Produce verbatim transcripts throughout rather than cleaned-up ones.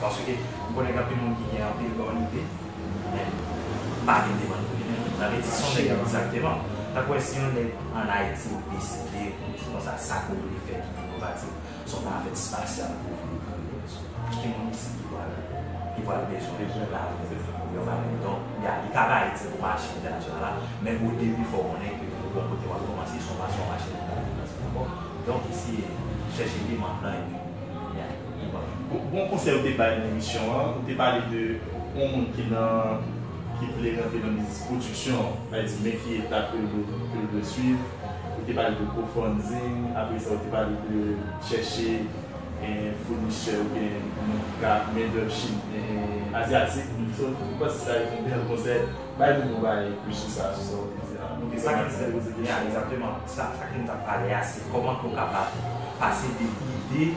Paske m konnen gen anpil moun ki gen anpil bon ide, men pa gen demann pou li menm. Sa vle di, si yon nèg, egzakteman. Tankou si yon nèg ann Ayiti, ou deside, ou di konsa, sa ke w vle fè ki inovatif, se yon navèt espasyal ke w vle kreye. Ki moun isit ki pral, ki pral bezwen lavi pou yo pale? Donk, ya, li ka bay ti pou mache entènasyonal la, men o debi, fò w konnen ke yon bon kote w ap kòmanse, se yon mache, yon mache entènasyonal ankò. Donk, eseye chèche demann lan, epi, ya, li bon. Bon, bon konsèy ou te bay nan emisyon an, ou te pale de yon moun ki nan, ki vle rantre nan biznis pwodiksyon, sa vle di, men ki etap ke l dwe, ke l dwe swiv. Ou te pale de crowdfunding, apre sa, ou te pale de chèche, eh, founisè oubyen moun ki ka, mendèv chin, eh, azyatik. So, mwen panse sa se yon bèl konsèy. Bay moun yon bagay plis sou sa, sou sa ou te di a. Ok, sa ki te poze kesyon. Ya, egzakteman. Sa, sa ke m t ap pale a, se kòman ke w kapab pase de ide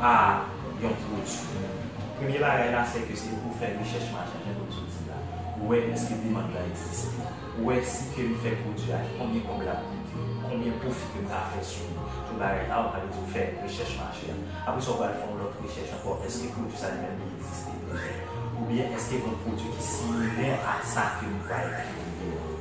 a yon pwodui. Premye bagay la, se ke se pou w fè rechèch mache, jan ke m sot di la. Ou wè èske demann lan egziste. Ou wè si ke m fè pwodui a, konbyen kòb l ap koute, konbyen pwofi ke m ka fè sou li. Tout bagay sa yo, sa vle di w fè rechèch mache a. Apre sa, ou pral fè yon lòt rechèch ankò, èske pwodui sa li menm li egziste deja? Oubyen èske gen yon pwodui ki similè a sa ke m pral kreye a?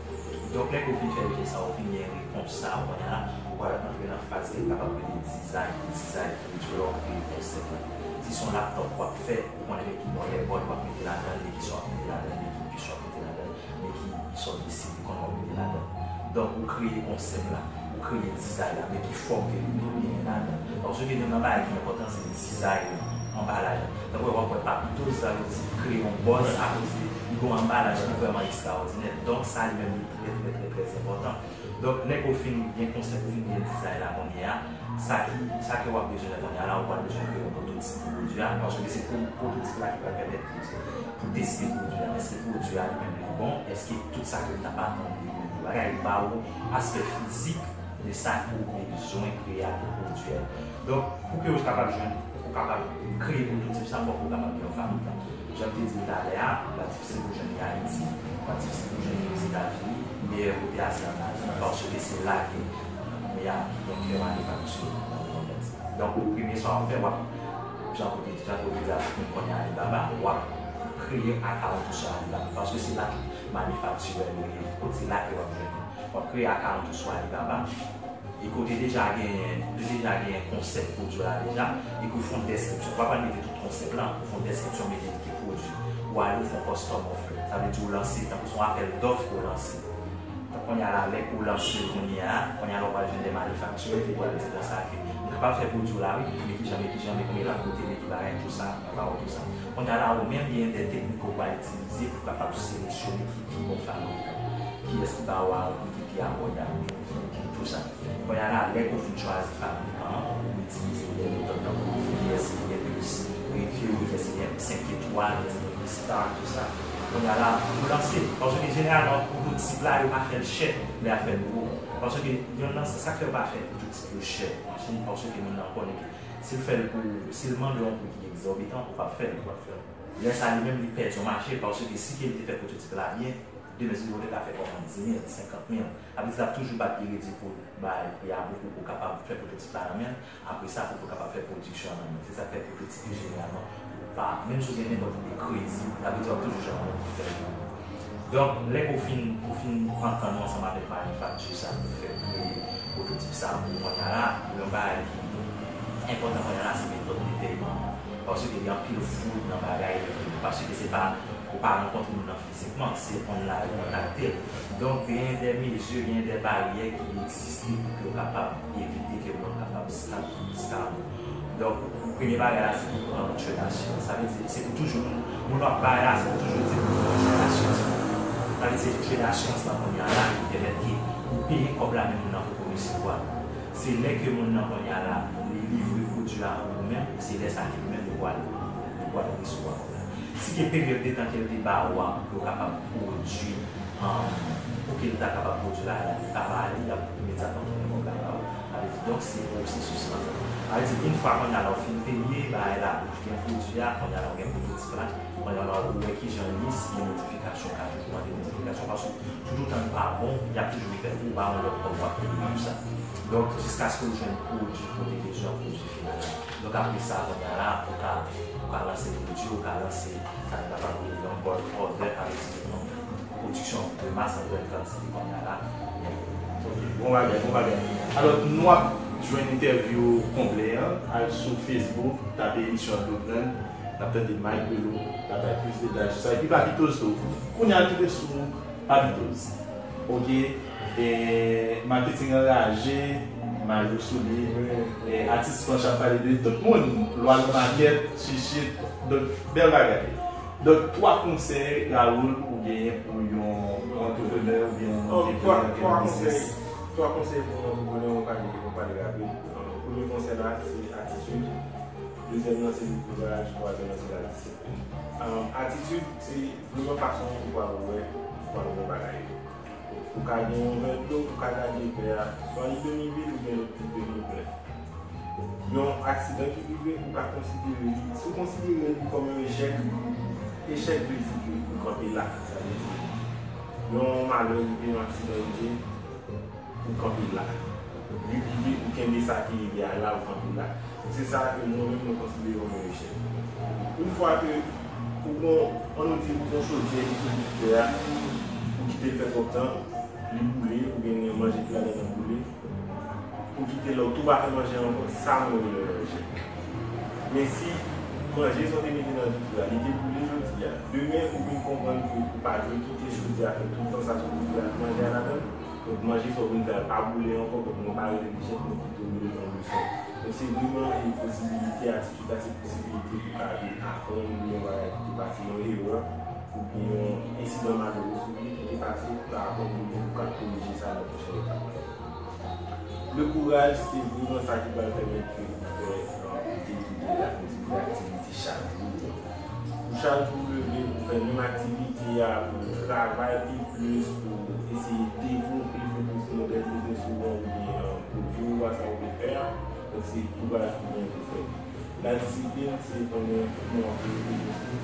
Donk, lè ke w fin fè rechèch sa, ou fin gen repons sa, kounye a la, ou pral antre nan faz ke yo kapab rele dizayn, dizayn pwodui a, ou kreye konsèp la. Si se yon laptòp w ap fè, ou konnen men ki modèl bòd w ap mete ladan l, men ki sa w ap mete ladan l, men ki pis w ap mete ladan l, men ki sa w deside konnen w ap mete ladan l. Donk, ou kreye konsèp la, ou kreye dizay la, men ki fòm ke li vle genyen ladan l. Paske youn nan bagay ki enpòtan, se dizay anbalaj la. Tankou w ap wè Papito, sa vle di kreye yon bòz akoz li gen yon anbalaj ki vrèman ekstraòdinè. Donk, sa li menm, li trè, trè, trè, trè enpòtan. Donk, lè ke w fin gen konsèp, ou fin gen dizay la kounye a, sa ki, sa ke w ap bezwen fè kounye a la, ou pral bezwen kreye yon pwototip pou pwodui a, paske se pwo-, pwototip la ki pral pèmèt pwodui, pou teste pwodui a. Èske pwodui a li menm li bon? Èske tout sa ke l t ap atann li menm li bagay? Li ba ou aspè fizik de sa ke w bezwen kreye a pou pwodui a. Donk, pou ke w kapab jwenn, pou ke w kapab kreye pwototip sa, fòk ou kapab gen yon fabrikan. Jan m te di l talè a, l ap difisil pou jwenn li Ayiti, l ap difisil pou jwenn li Ozetazini, meyè kote a se ann Azi, paske se la ke, kounye a, ki gen kè manifakti nan lemond antye. Donk, ou premye sa w ap fè, w ap, jan kote, jan kote di a tout moun konnen Alibaba, w ap kreye akawont ou sou Alibaba, paske se la tout manifaktirè yo ye, kote se la ke w ap jwenn yo. W ap kreye akawont ou sou Alibaba, e ke w te deja genyen, ou te deja genyen konsèp pwodui la deja, e ke w fè yon deskripsyon. Ou pa pral mete tout konsèp lan, ou fè yon deskripsyon, mete ki pwodui. Ou ale, ou fè yon custom offer. Sa vle di ou lanse, tankou se yon apèl dòf ke w lanse. Donk, kounye a la, lè ke w lanse l kounye a, kounye a la, ou pral jwenn de manifaktirè ki pral di konsa ke m kapab fè pwodui w la, wi, men kijan, men kijan, men konbyen l ap koute, men ki bagay, tout sa, w ap wè tout sa. Kounye a la, ou menm, gen de teknik ke w pral itilize pou w kapab seleksyone ki pi bon fabrikan. Kiyès ki ba ou a yon pri ki pi abòdab, ki, ki tout sa. Kounye a la, lè ke w fin chwazi fabrikan an, ou itilize de metòd tankou P S, P S review, kiyès ki gen senk etwal, kiyès ki gen star, tout sa. Kounye a la, ou lanse. Paske jeneralman, pwototip la, yo pa fè l chè, lè y ap fè l pou ou. Paske youn nan, se sa k fè yo pa fè pwototip yo chè. Se paske moun nan konnen ke si l fè l pou, si l mande yon pri ki egzòbitan, ou p ap fè l. Lè sa li menm, li pèdi yon mache, paske si ke li te fè pwototip la byen, demen si li te ka fè kòmann di mil, senkant mil, sa vle di l ap toujou bat li redi pou bay pri a bokou pou kapab fè pwototip la nan men l. Apre sa, pou, pou kapab fè pwodiksyon an nan men l. Se sa k fè pwototip yo jeneralman pa, menm si w gen nenpòt ide crazy, sa vle di w ap toujou jwenn yon moun ki fè l pou ou. Donk, lè ke w fin, ou fin antann ou ansanm avèk manifakti sa pou fè kreye pwototip sa pou ou kounye a la, yon bagay ki enpòtan kounye a la, se metòd de pèyman an. Paske gen anpil fwod nan bagay yo, paske se pa, ou pa rankontre moun nan fizikman, se online ou kontakte l. Donk, genyen de mezi, genyen de baryè ki egziste pou ke w kapab evite ke moun kapab scam, scam ou. Donk, premye bagay la, se pou pran trade assurance. Sa vle di, se pou toujou moun, moun w ap bay la, se pou toujou di pou pran trade assurance. Sa vle di, se trade assurance lan kounye a la ki pèmèt ke ou peye kòb la, men moun nan poko resevwa l. Se lè ke moun nan kounye a la, li livre pwodui a pou ou menm, se lè sa ke ou menm ou pral, ou pral resevwa kòb la. Si ke peryòd de tan ke l te ba ou a pou ke w kapab pwodui, um, pou ke l ta kapab pwodui la, li pa ba li, l ap imedyatman tounen kòb la ba ou. Sa vle Donk, se pwosesis lan. Sa vle di, yon fwa kounye a la ou fin peye, bagay la, ou gen pwodui a, kounye a la ou gen pwototip la, kounye a la ou wè kijan lis gen modifikasyon, ka toujou mande modifikasyon, paske toutotan li pa bon, y ap toujou fè ou ba yon lòt kòb w ap peye pou sa. Donk, jiskaske ou jwenn pwodui kote bezwen an, pwodui final la. Donk, apre sa, kounye a la, ou ka, ou ka lanse pwodui, ou ka lanse sa nou kapab rele yon bulk order, avèk pwodiksyon de mas an gran kantite kounye a la. Ok, bon bagay, bon bagay. Alò, nou ap jwenn entèvyou konplè an, al sou Facebook, tape emisyon Antreprann, n ap tande Mike Bello, l ap bay plis detay sou sa. Epi Papitoz tou. Kounye a, nou rive sou Papitoz. Ok, e, maketing anraje, Mayo sou li, e, atis panch ap pale de tout moun, Lwa nan makèt, Chichit, donk, bèl bagay. Donk, twa konsèy, Raoul, ou genyen pou yon, yon antreprenè oubyen yon moun ki vle rantre nan biznis? Twa konsèy pou yon antreprenè, yon pale, yon pale rapid. Premye konsèy la, se atitid. Dezyèm nan, se kouraj. Twazyèm nan, se ladisiplin. Atitid, se vreman fason ou pral wè, ou pral wè bagay yo. Ou ka gen yon vè dlo, ou ka gade vè a, swa li demi vid oubyen li demi plen. Yon aksidan ki rive, ou ka konsidere li, si w konsidere li kòm yon echèk, echèk vle di ke ou kanpe la, sa vle di, yon malè rive, yon aksidan rive, ou kanpe la. Li rive, ou kenbe sa ki rive a la, ou kanpe la. Se sa ke mwen menm mwen konsidere kòm yon echèk. Yon fwa ke ou gon, ann nou di ou gon chodyè ki sot vide a, ou kite l fè twòp tan, li boule, oubyen gen manje ki ladan l boule, ou kite l la, ou tou pa fè manje a ankò, sa mwen rele yon echèk. Men si manje sa w te mete nan vide la, li te boule jodi a, demen ou vin konprann ke ou pa dwe kite chodyè a fè tout tan sa sot vide la, manje a ladan l, donk manje sa w vin fè a pa boule ankò, donk mwen pa rele l echèk, mwen pito rele l yon leson. Donk se vreman yon posibilite, atitid la se posibilite pou w ka vin aprann de yon bagay ki te pase, yon erè, oubyen yon ensidan malere sou vi ki te pase, pou w ka aprann de li, pou w ka korije sa nan pwochen etap la. Le kouraj, se vreman sa ki pral pèmèt ke ou fè, euh, ou te kite la, ou te fè aktivite chak jou. Ou chak jou leve, ou fè menm aktivite a, ou travay pi plis, ou eseye devlope yon biznis, modèl biznis ou an, oubyen, euh, pwodui ou a, sa ou vle fè a. Donk, se kouraj pou mwen pou fè. Ladisiplin, se konnen kouman w vle pwogrese,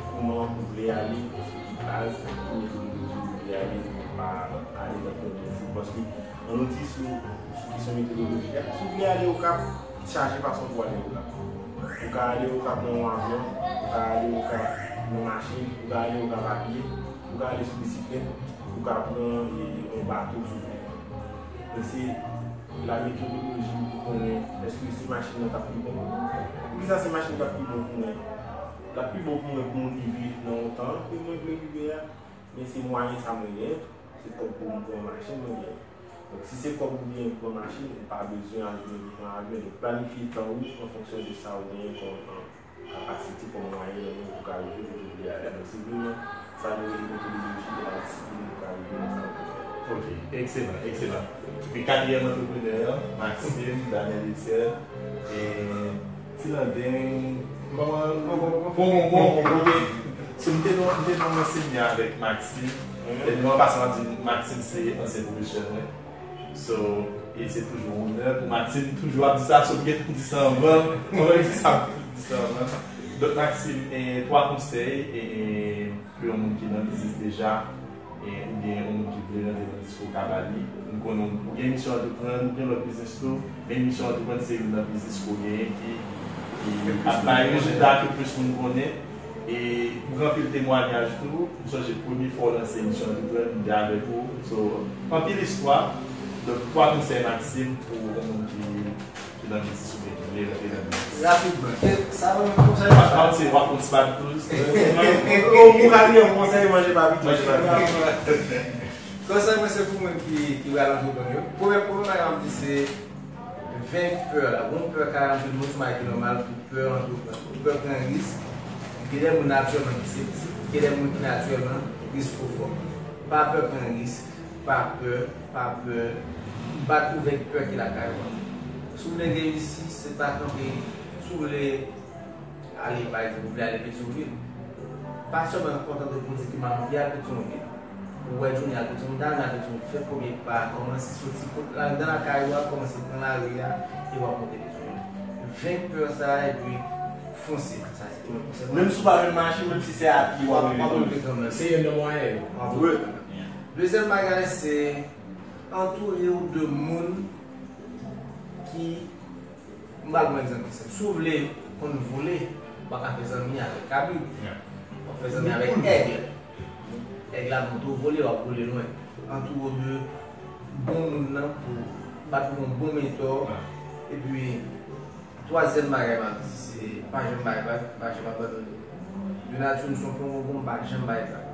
kouman w vle ale, sou ki baz, ki metodoloji w vle ale, pou w pa ale nan pwòp fou. Paske, ann nou di sou, sou kesyon metodoloji a, si w vle ale Okap, chache fason pou w ale Okap. Ou ka ale Okap nan yon avyon, ou ka ale Okap nan machin, ou ka ale Okap a pye, ou ka ale sou bisiklèt, ou ka pran, e, yon bato sou fon. Men se la metodoloji pou konnen èske se machin nan k ap pi bon. Poukisa se machin k ap pi bon pou mwen? L ap pi bon pou mwen pou m rive nan yon tan ke mwen vle rive a, men se mwayen sa mwen genyen tou. Se kòb pou m pran machin mwen genyen. Donk, si se kòb ou genyen pou pran machin, ou pa bezwen al jwenn li pran avyon. Donk, planifye tan ou an fonksyon de sa ou genyen kòm, an, kapasite, kòm mwayen nan men w pou ka rive kote w vle ale. Donk, se vreman sa nou rele metodoloji e ladisiplin pou ka rive nan sa ou vle fè. Ok, ekselan, ekselan. Epi katriyèm antreprenè an, Maxime Daniel Etienne, e Ti Landeng, kòman, kòman, kòman, kòman, kòman, ok. So, m te nan, m te nan yon semina avèk Maxime, e nou an pasan m ap di Maxime se ansyen pwofesè mwen. So, e se toujou yon onè pou Maxime, toujou ap di sa, so m gentan di sa anvan, mwen menm di sa, m di sa anvan. Donk, Maxime, e, twa konsèy, e, e, pou yon moun ki nan biznis deja, e, oubyen yon moun ki vle rantre nan biznis ou ka ba li. M konnen ou gen misyon antreprann, ou gen lòt biznis tou, men misyon antreprann se youn nan biznis ke w genyen ki, ki ap bay rezilta ke plis moun konnen. E ou gen anpil temwayaj tou. M sonje premye fwa w lanse emisyon Antreprann, m te avèk ou. So, anpil istwa. Donk, twa konsèy Maxime pou yon moun ki, ki nan biznis oubyen ki vle rantre nan biznis. Rapidman. Ke sa mwen menm konsèy mwen. Pa, pa, se w ap pran ti papitoz. Ou ka di yon konsèy, manje papitoz. Manje papitoz. Konsèy mwen se pou moun ki, ki pral antreprann yo. Premye, premye bagay m ap di se venk pè la. Gon pè ka rantre nan moun, se yon bagay ki nòmal pou pè antreprann, pou pè pran risk. Gen de moun natirèlman ki septik, gen de moun ki natirèlman riskofòb. Pa pè pran risk, pa pè, pa pè. Bat ou venk pè ki lakay ou an. Si w vle reyisi, se pa kanpe. Si w vle ale, pa egzanp, ou vle ale Petyonvil, pa sèlman kontante pou w di ke m ap vle al Petyonvil. Ou wè Junior tou timoun, Dana tou timoun, fè premye pa, kòmanse soti kot la, anndan lakay ou a, kòmanse pran lari a, e w ap monte pi timoun. Venk pè sa a, epi fonse. Sa se premye konsèy mwen. Menm si w pa menm mache, menm si se a pye w ap rive kanmenm. Se youn nan mwayen yo. W ap rive kanmenm. Dezyèm bagay, se antoure w de moun ki M ba nou egzanp ki senp. Si w vle konn vole, w pa ka fè zanmi avèk kabrit. W ap fè zanmi avèk èg. Èg la montre w vole, w ap vole lwen. Antoure w de bon moun nan pou bat pou yon bon mentò. Epi, twazyèm bagay m ap di, se pa janm bay vag, pa janm abandone. De nati, m se yon pongongon, m pa janm bay vag.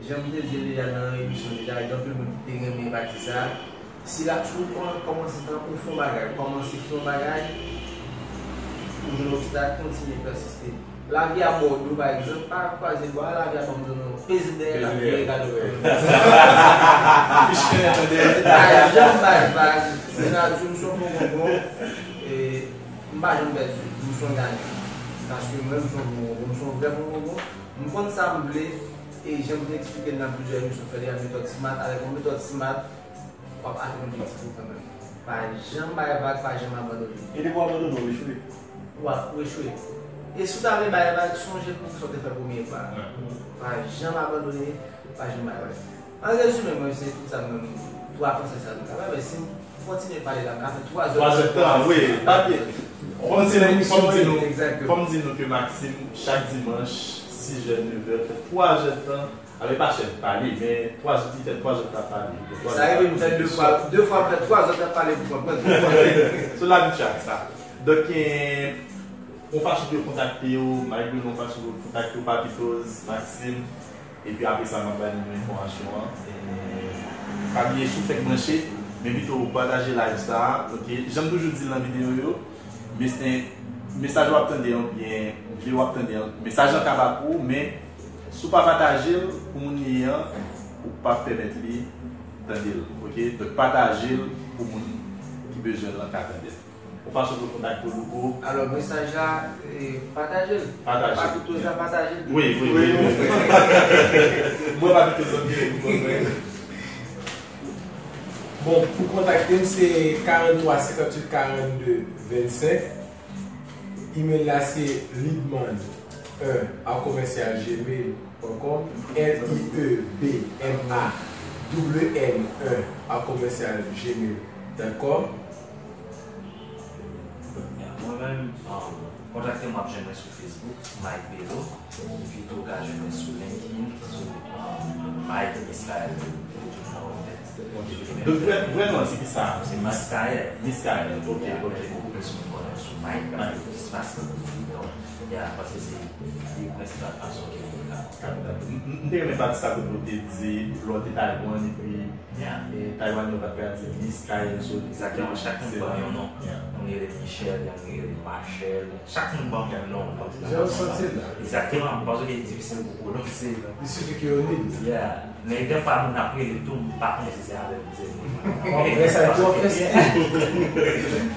Jan m te di l deja nan emisyon deja, gen anpil moun ki te renmen pati sa a. Si l ap, si w kò-, kòmanse tankou w fè yon bagay, kòmanse fè yon bagay, ou jwenn obstak, kontinye pèsiste. Lavi a ba w do, pa egzanp, pa kwaze bra, lavi a ba w do, non, peze dèyè l ap vire gade w. Fichkè tande. Pa janm bay vag, de nati m se yon pongongon, e m pa janm pèdi, m se yon ganyan. Paske mwen, m se yon pongongon, m se yon vrè pongongon. M konn sa m vle, e jan m te eksplike l nan plizyè emisyon, fè li a metòd SMART, avèk yon metòd SMART, w ap atenn objektif ou kanmenm. Pa janm bay vag, pa janm abandone. E depi w abandone, w echwe. W ap, w echwe. E si w ta vle bay vag, sonje poukisa w te fè premye pa a. Pa janm abandone, pa janm bay vag. An rezime, mwen, se tout sa mwen, twa konsèy sa nou ka bay, men si m kontinye pale la, m ka fè twa zè. Twa zè tan, wi, pa byen. Fò m di nou, fò m di nou, fò m di nou ke Maxime, chak dimanch, sis è, nèf è, fè twa zè tan, avèk pa chèf pale, men twa zè, li fè twa zè tan pale. Sa rive m fè de fwa, de fwa m fè twa zè tan pale pou konprann. Se labitid ak sa. Donk, eh, yon fason pou yo kontakte yo, Mike Bruno, yon fason pou yo kontakte yo, Papitoz, Maxime. Epi apre sa, m ap ba nou enfòmasyon an. E, pa bliye, si w fèk branche, m envite w pataje live sa a, oke? Jan m toujou di l nan videyo yo, mesaj, mesaj w ap tande an, oubyen vye w ap tande an, mesaj lan ka pa pou ou, men si w pa pataje l pou moun li ye an, ou p ap pèmèt li tande l, oke? Donk, pataje l pou moun ki bezwen l lan ka tande l. Yon fason pou kontakte w, Louko. Alò, mesaj la, e, pataje l. Pataje l. Papitoz la, pataje l. Wi, wi, wi, wi. Mwen, Papitoz, ok, mwen, mwen. Bon, pou kontakte m, se karant twa, senkant uit, karant de, vennsenk. Email la, se liebmann un arobase gmail dot com, L I E B M A N N un arobase gmail dot com. Ya, mwen menm, um, kontakte m, w ap jwenn mwen sou Facebook, Mike Bello. Epi tou, w ka jwenn mwen sou LinkedIn, sou, um, Mike Miskaël. Donk, vrè, vrè non an, se ki sa? Se Miskaël. Miskaël, ok, ok. Bokou plis moun konnen sou Mike, paske li plis fasil pou li. Donk, ya, paske se de prensipal fason ke moun ka. Kapital. M, m, m te renmen pati sa kote w te di, lè w te Taiwan, epi, e, Taiwan yo pa t ka di Miskaël, so, egzakteman, chak moun ban yon non. Yon rele Michel, yon rele Machel. Chak moun ban yon non. Jan w santi l la. Egzakteman, paske li difisil pou pwononse. Li sifi ke yo nil. Yeah. Men gen fwa moun ap rele tou, m pa konnen si se avè m, se moun. Bon, men sa twò festiv.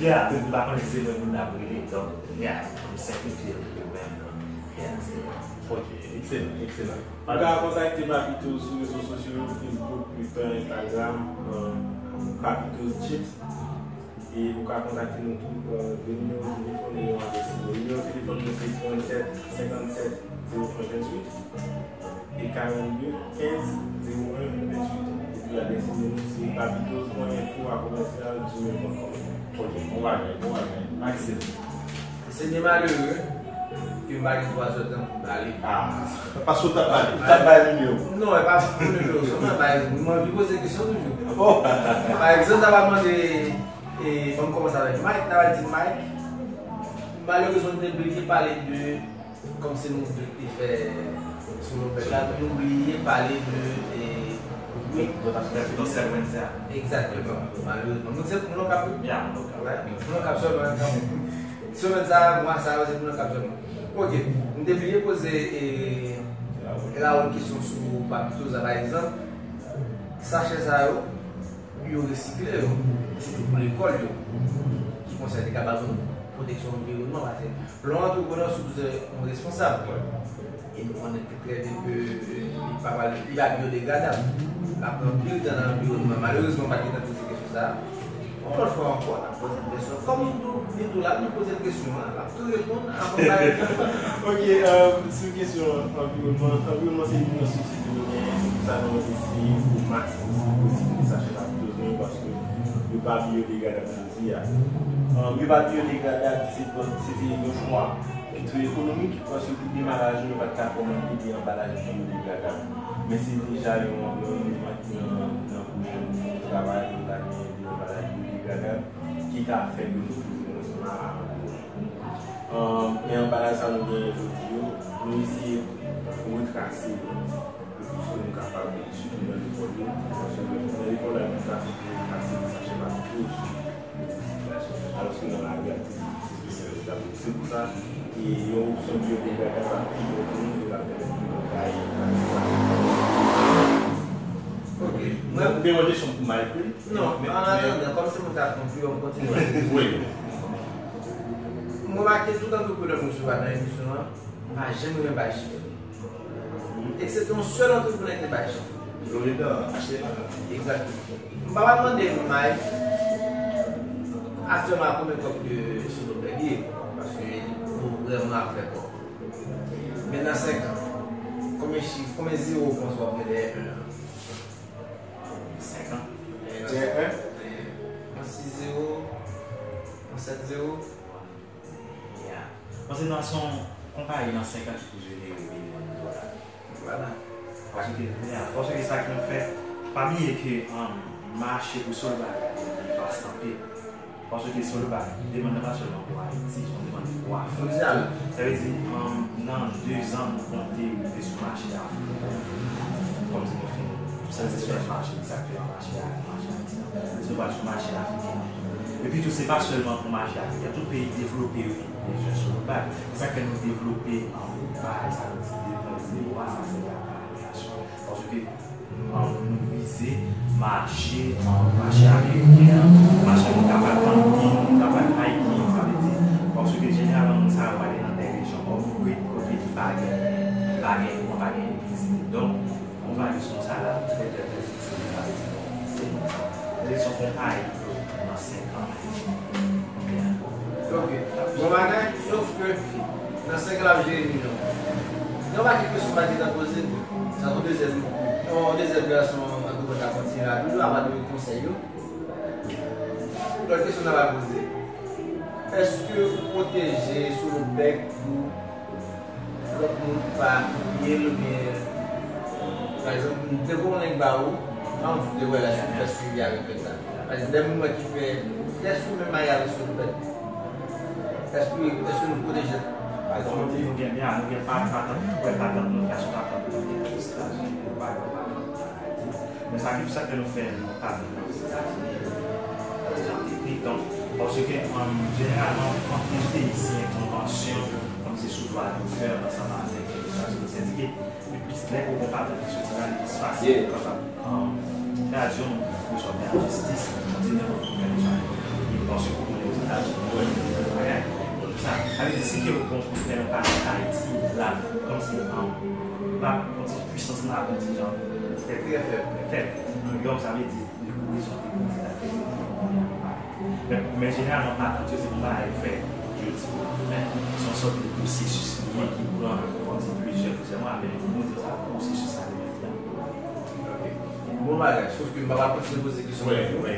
Yeah, m pa konnen si se menm moun ap rele. Donk, yeah, m senplifye l pou mwen. Yeah, se. Ok, ekselan, ekselan. Ou ka kontakte Papitoz sou rezo sosyo yo, Facebook, Twitter, Instagram, euh, Papitoz Chips. E ou ka kontakte nou tou, euh, de nimewo telefòn nou yo, adrès nou yo. Nimewo telefòn nou se tranntsèt, senkannsèt, zewo en, venntuit, e karannde, kenz, zewo en, venntuit. Epi adrès imèl nou se papitoz pwen enfo a komèsyal gmail pwen kòm. Ok, bon bagay, bon bagay. Maxime. Se de malere ke m pa gen twa zè tan pou pale. Ah, paske w t ap pale. Ou t ap bay nimewo. Non, e pa pou nimewo. Sèlman bay, mwen anvi poze kesyon toujou. Bon. Pa egzanp, ta va mande, e, ban m kòmanse avèk Mike, ta va di Mike, malerezman, m te bliye pale de, kòm se nou de te fè sou Nobèl la, nou bliye pale de, e, wi. Egzakteman. Malerezman. Moun se moun Okap, wi. Moun Okap sèlman. Semèn sa a, mwa sa a, se pou nan kap sèlman. Ok, m te bliye poze, e, Raoul kesyon sou Papitoz la, pa egzanp, sachè sa yo, yo resikle yo, sitou pou lekòl yo. Ki konsèy li ka ba nou? pwoteksyon anviwònman, paske lè w antreprenè, w sipoze yon responsab. E nou konnen trè byen ke, e, li pa, li pa byodegradab. L ap pran anpil tan nan anviwònman. Malerezman, m pa t gentan poze kesyon sa a. Yon lòt fwa ankò, n ap poze l kesyon. Kòm li tou, li tou la, nou poze l kesyon an, l ap tou reponn avan m ba l tan. Ok, euh, sou kesyon anviwònman, anviwònman se youn nan sousye ke nou genyen, se pou sa nou eseye pou maksimize posiblite sachè laptòz nou yo, paske yo pa byodegradab jodi a. Euh, yo pa byodegradab, se pa, se te yon chwa ki trè ekonomik, paske pou demaraj nou, nou pa t ka kòmande de anbalaj byodegradab. Men se deja yon, yon eleman ki nan, nan pwojè nou pou travay, nou ta gen de anbalaj byodegradab ki ka fè ke nou toujou nan zòn a avan. Euh, men anbalaj sa nou genyen jodi yo, nou eseye retrase yo le plis ke nou kapab, sitou nan lekòl yo, paske nan lekòl la, nou trase pou retrase sachè laptòz. Alòske nan lari a, se difisil pou yo retrase. Se pou sa, e yon opsyon byodegradab ap pi bon pou nou, e l ap pèmèt nou gaye. Ok. Mwen, mwen gen yon kesyon pou Mike, wi. Non, men, an atandan, kòm se mwen k ap konkli, m kontinye. Wi. M remake tout antreprenè m resevwa nan emisyon an, m pa janm renmen bay chif. Eksepte yon sèl antreprenè ki te bay chif. Florida, achte la. Egzakteman. M pa pral mande Mike aktyèlman a konbyen kòb ke Solopec ye, paske li poko vrèman ap fè kòb. Men nan senk an, konbyen chif, konbyen zewo w panse w ap gen dèyè en an? Senk an? Dèyè en? Yon sis zewo, yon sèt zewo. Yeah. Paske nan se yon konpayi nan senk an ki pou jenere milyon de dola. Vwala. Paske, yeah, paske sa ki nou fè, pa bliye ke, um, mache pou Solopec la, li vas anpil. Paske Solopec, demann nan pa sèlman pou Ayiti, se yon demann pou Afrik tou. Mondyal. Sa vle di, um, nan de zan, nou konte rive sou mache Afrik. Kòmsi nou fin satisfè mache, sa k fè mache a, mache Ayiti an. Se pa sou mache afriken an tou. Epi tou, se pa sèlman pou mache afriken an, tout peyi devlope yo bezwen Solopec. Se sa k fè nou devlope, um, bagay sa nou di depann zewo a, sa se la planifikasyon. Paske, um, nou vize mache, um, mache ameriken an, mache nou kapab kanpe, nou kapab hiking, sa vle di, paske jeneralman moun sa yo prale nan dè rejyon off-grid, kote ki pa gen, ki pa gen kouran, pa gen elektrisite. Donk, yon valye konsa la, trè, trè, trè itil, sa vle di, bon, se, se yon konpayi nan senk an. Ok. Bon bagay, sof ke nan senk an l ap jere milyon. Gen yon pakèt kesyon m pa gentan poze m. Sa yon dezyèm, yon dezyèm gason antreprenè ka kontinye la toujou, apa nou gen konsèy yo. Lòt kesyon n ap poze. Èske ou pwoteje Solopec pou lòt moun pa kopiye l oubyen, pa egzanp, m te voye yon nèg ba ou, pa m te wè l, èske ou fè swivi avèk nèg la? Pa egzanp, lè moun wè ki fè, èske ou menm marye avèk Solopec? Èske, èske nou pwoteje l? Pa egzanp, nou gen, nou gen pa, patant, nou pran patant, nou fè sou patant, nou gen Ozetazini, nou pa gen patant an Ayiti. Men sa ki, sa ke nou fè, nou pa vin nan Ozetazini, se jan teknik. Donk, paske, um, jeneralman, anpil peyi siyen konvansyon, kòmsi sou dwa dotè ansanm avèk Etazini. Sètadi ke li plis, lè ke w gon patant ki soti la, li plis fasil pou w kapab, um, tradui yon moun ki resòti an jistis, di nenpòt moun ki al Etazini. Li panse ke w konnen Ozetazini, w wè yon bagay. Sa, sa vle di, si ke w gon pou fè yon patant Ayiti, la, kòmsi, um, pa, kòmsi pwisans la, kòmsi jan, fè trè fèb, trè fèb. Nouyòk, sa vle di, li kouri sou de kote, sa fè ke li konnen yon bagay. Men, men jeneralman, patant yo, se yon bagay yo fè jodi a. Men, se yon sòt de pwosesis li ye ki pran, kòmsi plizyè, plizyè mwa, men nou di sa, pwosesis la, li mèt la. Ok. Bon bagay, sof ke m pa pral kontinye poze kesyon. Wi, wi.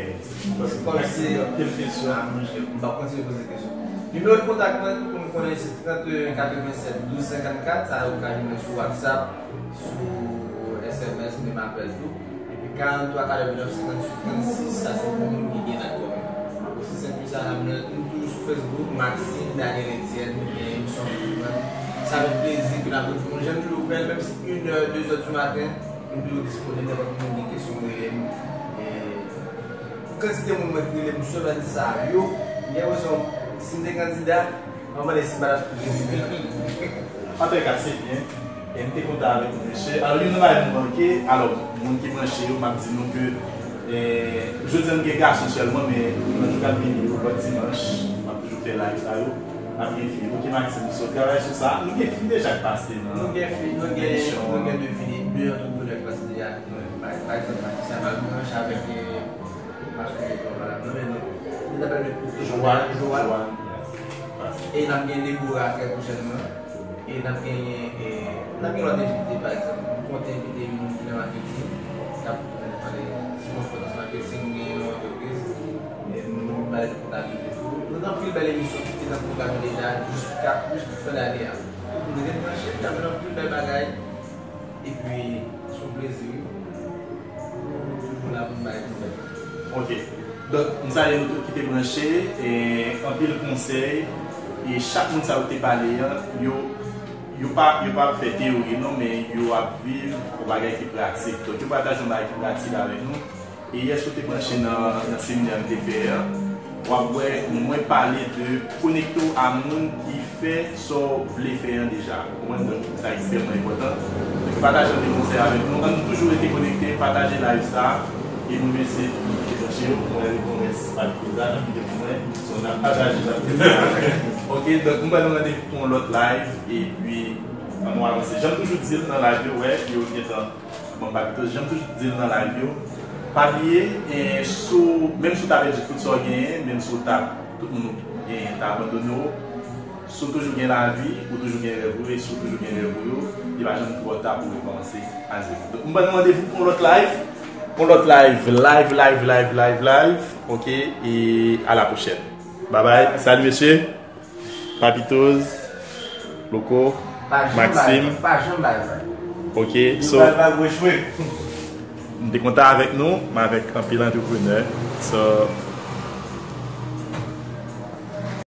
Paske kòm se, anpil kesyon. Ah, monchè, m pa kontinye poze kesyon. Nimewo de kontak mwen, pou nou konnen, se trant katrevennsèt douz senkannkat, sa ou ka jwenn mwen sou WhatsApp, sou S M S, menm apèl tou. Epi karant twa katrevennnèf senkantuit trannsis, sa se pou moun ki gen dat kòmè. Osi senp ke sa, nou toujou sou Facebook, Maxime Daniel Etienne, nou gen emisyon antreprann. Sa fè plezi ke n ap retwouve nou, jan nou toujou fè l, menm si inè, dezè di maten, nou toujou disponib, nenpòt moun gen kesyon, rele m. E, pou kantite moun mwen ki rele m semèn sa yo, m gen enpresyon, si m te kandida, mwen mande si m pa t ap toujou rele. Antouka, se byen. E m te kontan avèk ou, mesye. Alò, youn nan bagay nou manke, alò, moun ki branche yo, m ap di nou ke, eh, jodi a nou gen gason sèlman, men nan jou k ap vini yo, lòt dimanch, m ap toujou Fè live sa yo, ap gen fi. Ok, Maxime, so travay sou sa. Nou gen fi deja k pase nan Nou gen fi, nou gen, emisyon nou an. Gen de fi, de antreprenè k pase deja. Pa pa egzanp, Patricia Malbranche avèk eh, Mascoulin Etoile, non, men non. Li t apèl Joanne. Joanne. Joanne. Yes. Pase. E n ap gen Deborah trè pwochènman. E n ap genyen, e, n ap gen lòt envite, pa egzanp. Nou konte envite yon moun ki nan maketing, k ap pale sou konpetans maketing, nou genyen yon antrepriz, e nou pale de kontablite tou. Nou gen anpil bèl emisyon ki te nan pwogram deja, jiska, jiska fen dane a. Nou ret branche, n ap gen anpil bèl bagay, epi, se yon plezi, wi. Nou toujou la pou n bay konsèy. Ok. Donk, m salye nou tout ki te branche, e anpil konsèy, e chak moun sa yo te pale an, yo, yo pa, yo pa ap fè teyori non, men yo ap viv yon bagay ki pratik. Donk, yo pataje yon bagay ki pratik avèk nou. E yè sou te branche nan, nan seminè m te fè an, w ap wè mwen pale de konekte w a moun ki fè sa w vle fè an deja. Ou konprann? Donk, sa ekstrèmman enpòtan. Donk, pataje anpil konsèy avèk nou. Ann nou toujou rete konekte, pataje live sa. E nou mesye ki te branche yo, mwen rekonèt pa de koza nan ki te pou mwen. So, n ap pataje l ap. Ok, donk, m ba nou randevou pou yon lòt live. Epi, ann nou avanse. Jan m toujou di l nan live yo, wè, yo gentan Bon, Papito, jan m toujou di l nan live yo, pa bliye, eh, si w, menm si w ta pèdi tout sa w genyen, menm si w ta, tout moun ou genyen ta abandone w, si w toujou gen lavi, ou toujou gen rèv ou, e si w toujou gen rèv ou yo, li pa janm twò ta pou w rekòmanse a zewo. Donk, m ban nou randevou pou yon lòt live, yon lòt live, live, live, live, live, live, ok, e a la pwochèn. Bye bye, salut mesye. Papitoz, Louko, Maxime. Pa janm bay vag. Ok, so, m te kontan avèk nou, m avèk anpil antreprenè. So,